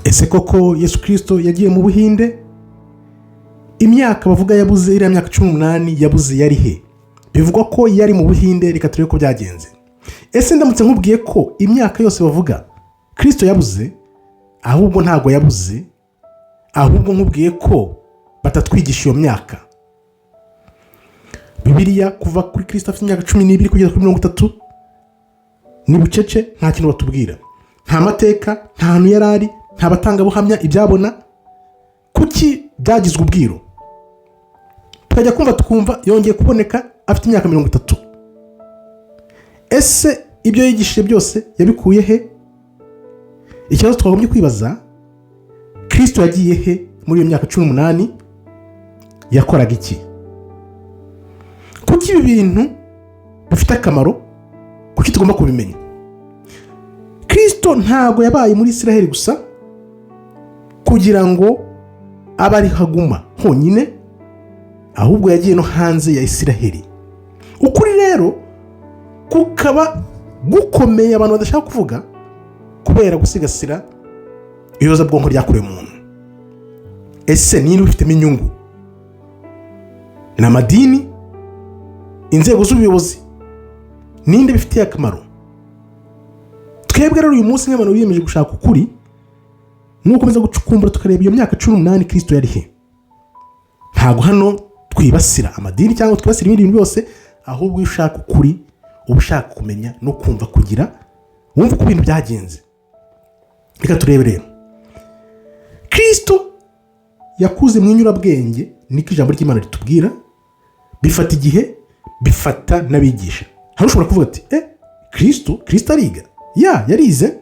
Ese koko Yesu Kirisito yagiye mu Buhinde? Imyaka bavuga yabuze, iriya myaka 18 yabuze, yari he? Bivugwa ko yari mu Buhinde. Reka turebe ko byagenze. Ese ndamutse nkubwiye ko imyaka yose bavuga Kirisito yabuze, ahubwo ntabwo yabuze, ahubwo nkubwiye ko batatwigisha iyo myaka? Bibiliya, kuva kuri Kirisito afite imyaka 12 kugeza kuri 30, ni bucece, nta kintu batubwira, nta mateka, nta hantu yari ari, nta batangabuhamya ibyabona. Kuki byagizwe ubwiru, tukajya kumva tukumva yongeye kuboneka afite imyaka 30? Ese ibyo yigishije byose yabikuye he? Ikibazo twagombye kwibaza: Kirisito yagiye he muri iyo myaka 18? Yakoraga iki? Kuki ibi bintu bifite akamaro? Kuki tugomba kubimenya? Kirisito ntabwo yabaye muri Israheli gusa kugira ngo abe ariho aguma honyine, ahubwo yagiye no hanze ya Israheli. Ukuri rero kukaba gukomeye, abantu badashaka kuvuga kubera gusigasira iyozabwonko ryakorewe umuntu. Ese ninde ubifitemo inyungu? Ni amadini, inzego z'ubuyobozi? Ninde bifitiye akamaro? Twebwe rero uyu munsi, nk'abantu biyemeje gushaka ukuri ni ugukomeza gucukumbura, tukareba iyo myaka 18 Kirisito yari he. Ntabwo hano twibasira amadini cyangwa twibasira ibindi bintu byose, ahubwo iyo ushaka ukuri uba ushaka kumenya no kumva, kugira wumve uko ibintu byagenze. Reka turebe rero. Kirisito yakuze mu inyurabwenge, niko ijambo ry'Imana ritubwira. Bifata igihe, bifata n'abigisha. Hari ushobora kuvuga ati: "Eh, Kirisito ariga?" Ya, yarize,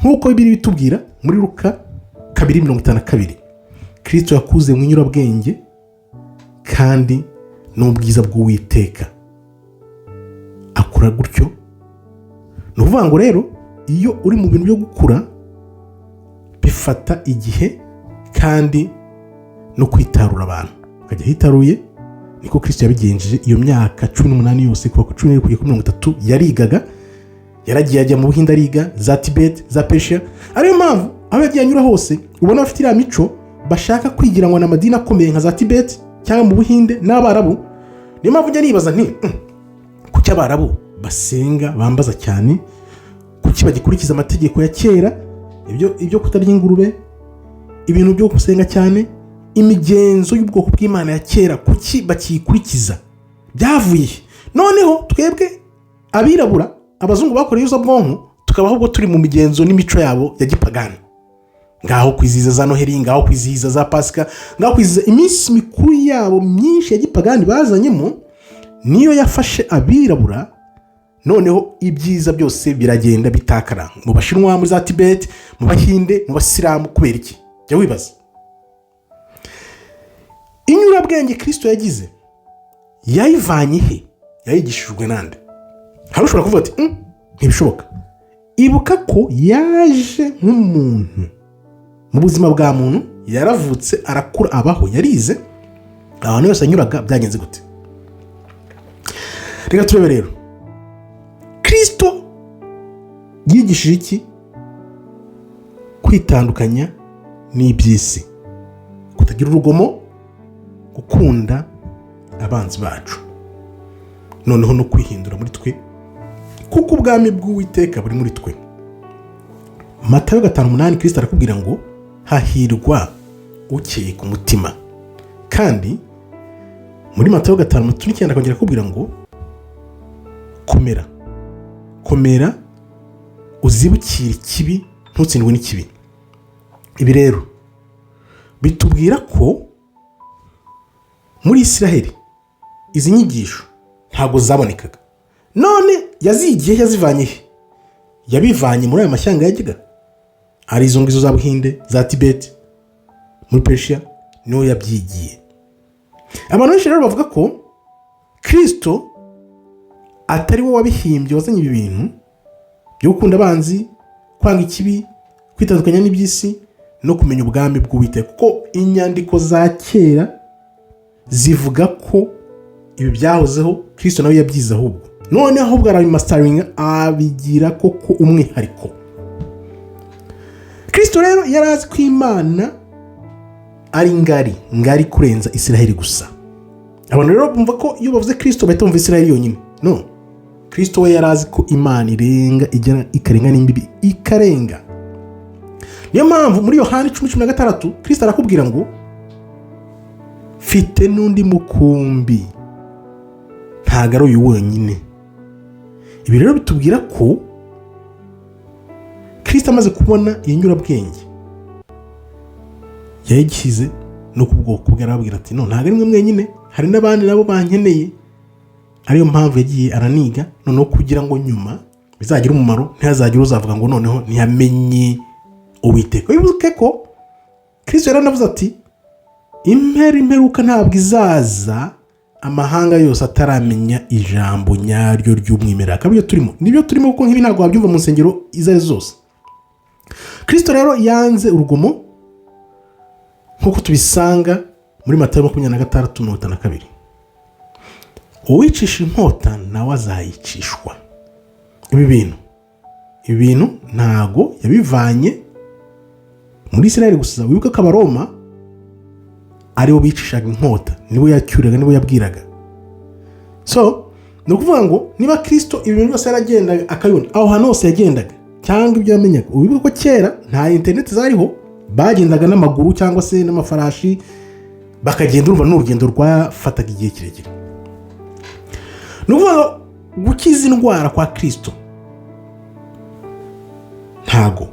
nk'uko biri bitubwira muri Luka 2:52. Kirisito yakuze mu inyurabwenge kandi n'ubwiza bw'Uwiteka, akura gutyo. Ni ukuvuga ngo rero iyo uri mu bintu byo gukura, bifata igihe kandi no kwitarura abantu, ukajya ahitaruye. Niko Kirisito yabigenjeje iyo myaka 18 yose, kuva ku 12 kugera kuri 30. Yarigaga, yaragiye ajya mu Buhinde, ariga za Tibet, za Persia. Ariyo mpamvu aho yagiye anyura hose ubona bafite iriya mico bashaka kwigira ngo ni amadini akomeye, nka za Tibet cyangwa mu Buhinde n'Abarabu. Niyo mpamvu njya nibaza nti: Kuki Abarabu basenga, bambaza cyane? Kuki bagikurikiza amategeko ya kera, ibyo kutarya ingurube, ibintu byo gusenga cyane, imigenzo y'ubwoko bw'Imana ya kera? Kuki bakiyikurikiza? Byavuye he? Noneho twebwe abirabura, abazungu bakoreye iyozabwonko, tukaba ahubwo turi mu migenzo n'imico yabo ya gipagani. Ngaho kwizihiza za Noheli, ngaho kwizihiza za Pasika, ngaho kwizihiza iminsi mikuru yabo myinshi ya gipagani bazanyemo, niyo yafashe abirabura. Noneho ibyiza byose biragenda bitakara mu Bashinwa, muri za Tibet, mu Bahinde, mu Basilamu. Kubera iki? Jya wibaza. Inyurabwenge Kirisito yagize yayivanye he? Yayigishijwe nande? Hari ushobora kuvuga ati: Ntibishoboka." Ibuka ko yaje nk'umuntu mu buzima bwa muntu, yaravutse, arakura, abaho, yarize, ahantu hose yanyuraga byagenze gute? Reka turebe rero. Kirisito yigishije iki? Kwitandukanya n'iby'isi, kutagira urugomo, gukunda abanzi bacu, noneho no kwihindura muri twe, kuko ubwami bw'Uwiteka buri muri twe. Matayo 5:8, Kirisito arakubwira ngo: "Hahirwa ukeye ku mutima." Kandi muri Matayo 5:39 akongera akubwira ngo: "Komera, komera, uzibukire ikibi, ntutsindwe n'ikibi." Ibi rero bitubwira ko muri Israheli izi nyigisho ntabwo zabonekaga. None yazigiye, yazivanye he? Yabivanye muri ayo mashyanga yajyaga, ari izo ngizo za Buhinde, za Tibet, muri Persia, niho yabyigiye. Abantu benshi rero bavuga ko Kirisito atari we wabihimbye, wazanye ibi bintu byo gukunda abanzi, kwanga ikibi, kwitandukanya n'iby'isi no kumenya ubwami bw'Uwiteka, kuko inyandiko za kera zivuga ko ibi byahozeho, Kirisito nawe yabyize. Ahubwo noneho ahubwo arabimasteringa, abigira koko umwihariko. Kirisito Kirisito rero yari azi ko Imana ari ngari ngari kurenza Israheli gusa. Abantu rero bumva ko iyo bavuze Kirisito bahita bumva Israheli yonyine. No, Kirisito we yari azi ko Imana irenga, igera ikarenga n'imbibi ikarenga. Niyo mpamvu muri Yohani 10:16 Kirisito arakubwira ngo: "Mfite n'undi mukumbi, ntabwo ari uyu wenyine." Ibi rero bitubwira ko Kirisito amaze kubona iyi nyurabwenge yayishyize no ku bwoko bwe, arababwira ati: "No, ntabwo ari mwe mwenyine, hari n'abandi nabo bankeneye." Ariyo mpamvu yagiye araniga noneho kugira ngo nyuma bizagire umumaro, ntihazagire uzavuga ngo noneho ntiyamenye Uwiteka. Wibuke ko Kirisito yaranavuze ati: "Impera imperuka ntabwo izaza amahanga yose ataramenya ijambo nyaryo ry'umwimerere." Akaba ibyo turimo, nibyo turimo, kuko nk'ibi ntabwo wabyumva mu nsengero izo ari zo zose. Kirisito rero yanze urugomo nk'uko tubisanga muri Matayo 26:52: "Uwicisha inkota nawe azayicishwa." Ibi bintu ntago yabivanye muri Israel gusa. Wibuke ko Abaroma aribo bicishaga inkota, nibo yacyuraga, nibo yabwiraga. So ni ukuvuga ngo niba Kirisito ibi bintu byose yaragendaga akabibona aho hantu hose yagendaga cyangwa ibyo yamenyaga, wibuke ko kera nta interineti zariho, bagendaga n'amaguru cyangwa se n'amafarashi bakagenda. Urumva ni urugendo rwafataga igihe kirekire. Ni ukuvuga ngo gukiza indwara kwa Kirisito ntago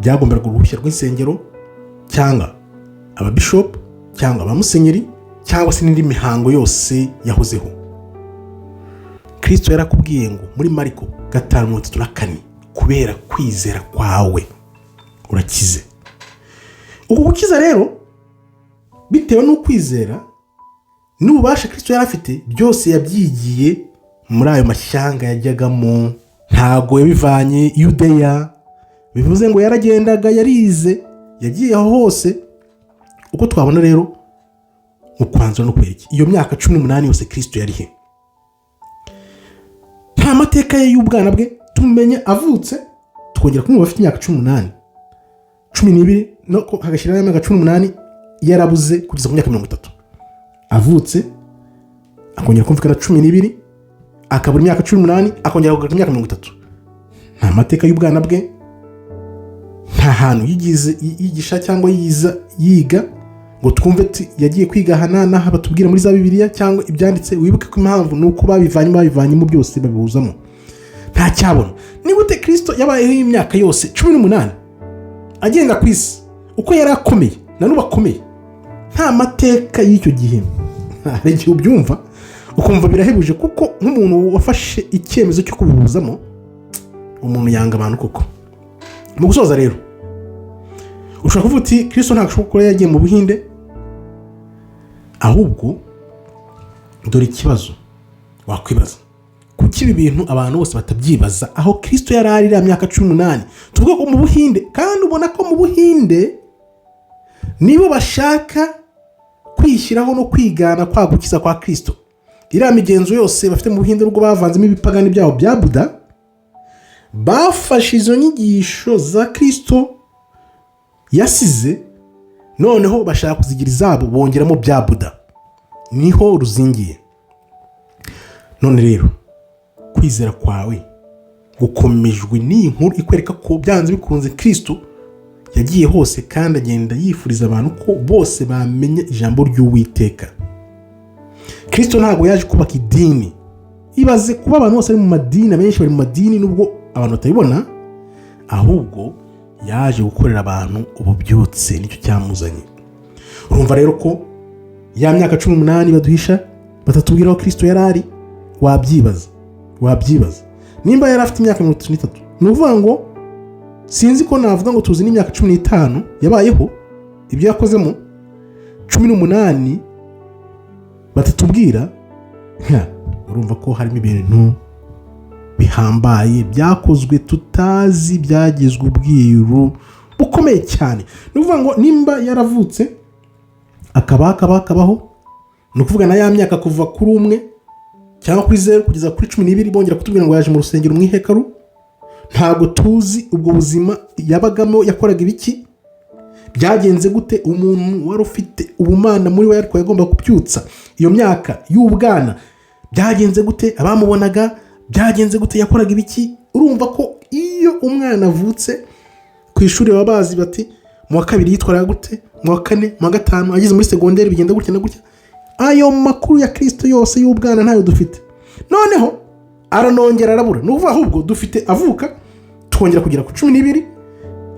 byagombaga uruhushya rw'insengero cyangwa ababishopu cyangwa abamusenyeri cyangwa se n'indi mihango yose yahozeho. Kirisito yarakubwiye ngo muri Mariko 5:34: "Kubera kwizera kwawe urakize." Uku gukiza rero bitewe n'ukwizera n'ububasha Kirisito yari afite, byose yabyigiye muri ayo mashyanga yajyagamo, ntago yabivanye Yudeya. Bivuze ngo yaragendaga, yarize, yagiye aho hose. Uko twabona rero mu kwanzura no kubera iki iyo myaka 18 yose Kirisito yari he? Nta mateka ye y'ubwana bwe tumenya. Avutse tukongera kumwumva afite imyaka 18, 12, no hagashyiraho imyaka 18 yarabuze kugeza ku myaka 30. Avutse akongera kumvikana 12, akabura imyaka 18, akongera kugaruka imyaka 30. Nta mateka y'ubwana bwe, nta hantu yigize yigisha cyangwa yiza yiga ngo twumve ati yagiye kwiga aha n'aha, batubwira muri za Bibiliya cyangwa ibyanditse. Wibuke ko impamvu ni uko babivanyemo byose, babihuzamo, nta cyabona. Ni gute Kirisito yabayeho imyaka yose 18 agenda ku isi, uko yari akomeye na n'ubu akomeye, nta mateka y'icyo gihe? Hari igihe ubyumva ukumva birahebuje, kuko nk'umuntu wafashe icyemezo cyo kubihuzamo, umuntu yanga abantu koko. Mu gusoza rero, ushobora kuvuga uti: "Kirisito ntabwo ashobora kuba yagiye mu Buhinde." Ahubwo dore ikibazo wakwibaza: kuki ibi bintu abantu bose batabyibaza aho Kirisito yari ari iriya myaka 18? Tuvuge ko mu Buhinde, kandi ubona ko mu Buhinde nibo bashaka kwishyiraho no kwigana kwa gukiza kwa Kirisito. Iriya migenzo yose bafite mu Buhinde, nubwo bavanzemo ibipagani byabo bya Buda, bafashe izo nyigisho za Kirisito yasize, noneho bashaka kuzigira izabo, bongeramo bya Buda, niho ruzingiye. None rero kwizera kwawe gukomejwe n'iyi nkuru ikwereka ko byanze bikunze Kirisito yagiye hose, kandi agenda yifuriza abantu ko bose bamenya ijambo ry'Uwiteka. Kirisito ntabwo yaje kubaka idini. Ibaze kuba abantu bose bari mu madini, abenshi bari mu madini nubwo abantu batabibona. Ahubwo yaje gukorera abantu ububyutse, nicyo cyamuzanye. Urumva rero ko ya myaka 18 baduhisha, batatubwira aho Kirisito yari ari, wabyibaza, wabyibaza. Nimba yari afite imyaka 33, ni ukuvuga ngo sinzi ko navuga ngo tuzi n'imyaka 15 yabayeho, ibyo yakozemo 18 batatubwira. Urumva ko harimo ibintu bihambaye byakozwe tutazi, byagizwe ubwiru bukomeye cyane. Ni ukuvuga ngo nimba yaravutse akaba akabaho, ni ukuvuga na ya myaka kuva kuri 1 cyangwa kuri 0 kugeza kuri 12, bongera kutubwira ngo yaje mu rusengero, mu ihekaru, ntabwo tuzi ubwo buzima yabagamo, yakoraga ibiki. Byagenze gute? Umuntu wari ufite ubumana muri we, ariko yagomba kubyutsa iyo myaka y'ubwana. Byagenze gute? Abamubonaga, byagenze gute? Yakoraga ibiki? Urumva ko iyo umwana avutse, ku ishuri baba bazi bati: "Mu wa kabiri yitwaraga gute, mu wa kane, mu wa gatanu, ageze muri segonderi bigenda gutya na gutya." Ayo makuru ya Kirisito yose y'ubwana ntayo dufite. Noneho aranongera arabura. Ni ukuvuga ahubwo dufite avuka, twongera kugera ku 12,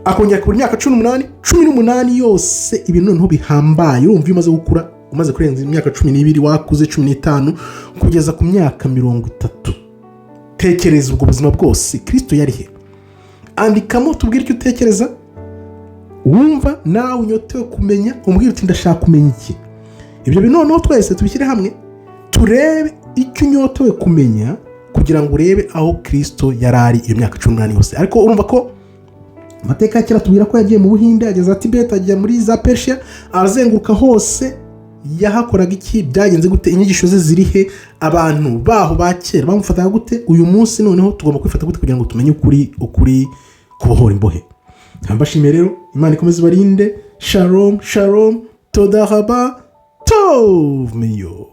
akongera kubura imyaka 18. 18 yose, ibintu noneho bihambaye. Urumva iyo umaze gukura, umaze kurenza imyaka 12, wakuze 15 kugeza ku myaka 30, tekereza ubwo buzima bwose Kirisito yari he? Andikamo, tubwire icyo utekereza, wumva nawe unyotewe kumenya. Umbwire uti: "Ndashaka kumenya iki." Ibyo bintu noneho twese tubishyire hamwe, turebe icyo unyotewe kumenya, kugira ngo urebe aho Kirisito yari ari iyo myaka 18 yose. Ariko urumva ko amateka ya kera tubwira ko yagiye mu Buhinde, ageza Tibet, ajya muri za Persia, arazenguruka hose. Yahakoraga iki? Byagenze gute? Inyigisho ze ziri he? Abantu baho ba kera bamufataga gute? Uyu munsi noneho tugomba kwifata gute kugira ngo tumenye ukuri? Ukuri kubohora imbohe. Mbashimiye rero, Imana ikomeze ibarinde. Shalom, shalom, toda raba, tov meyo.